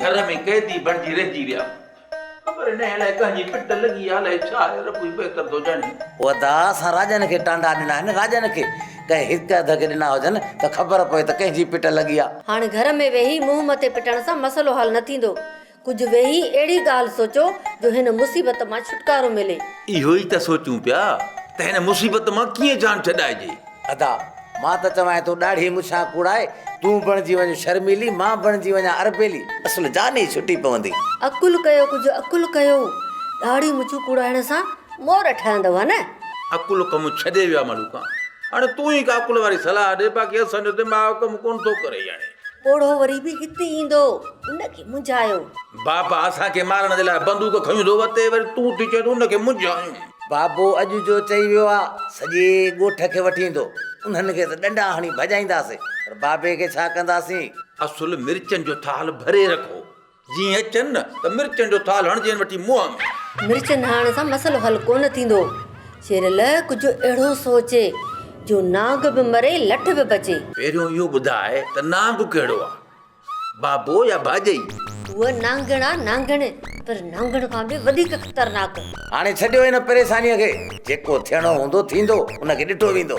گهر ۾ قيدي بڻجي رهجي ويا. خبر ناهي الائي ڪنهن جي پٽ لڳي آ الائي ڇا آهي رب ئي بهتر ٿو ڄاڻي. او ادا اسان راڄن کي ٽانڊا ڏنا آهن راڄن کي ڪنهن هڪ اڌ کي ڏنا هجن ته خبر پوي ته ڪنهن جي پٽ لڳي آ. هاڻ گهر ۾ ويهي منهن مٿي پٽڻ سان مسئلو حل نه ٿيندو. ڪجهه ويهي اهڙي ڳالهه سوچو جو هن مصيبت مان ڇوٽڪارو ملي. اهو ئي ته سوچون پيا ته هن مصيبت مان ڪيئن جان ڇڏائجي. ادا! مان ته چوانء ٿو ڏاڙهي مڇان ڪوڙائي، تون بڻجي وڃ شرميلي، مان بڻجي وڃان اربيلي، اصل جان ئي ڇٽي پوندي. عقل ڪيو ڪجهه عقل ڪيو، ڏاڙهي مڇون ڪوڙائڻ سان مور ٺهندو ها نه. عقل ڪم ڇڏي ويو آ ملوڪا، هاڻي تون ئي ڪا عقل واري صلاح ڏي، باقي اسان جو دماغ ڪم ڪونه ٿو ڪري هاڻي. پوڙهو وري به هتي ايندو، ان کي منجهايو. بابا اسان کي مارڻ جي لاء بندوق کنيون ٿو وتي، وري تون ٿي چئين ته ان کي منجهايون. بابو اڄ جو چئي ويو آ، سڄي ڳوٺ کي وٺي ايندو. انهن کي ته ڏنڊا هڻي ڀڄائينداسين، پر بابي کي ڇا ڪنداسين؟ اصل مرچن جو ٿالهه ڀري رکو، جيئن اچن نه ته مرچن جو ٿالهه هڻجين وٺي منهن ۾. مرچن هڻڻ سان مسئلو حل ڪونه ٿيندو. شيرل ڪجهه اهڙو سوچي، جو نانگ به مري لٺ به بچي. پهريون اهو ٻڌاء ته نانگ ڪهڙو آ؟ بابو يا ڀاڄئي؟ هوء نانگڻ آ نانگڻ، پر نانگڻ کان به وڌيڪ خطرناڪ. هاڻي ڇڏيو ان پريشانيء کي، جيڪو ٿيڻو هوندو ٿيندو، ان کي ڏٺو ويندو.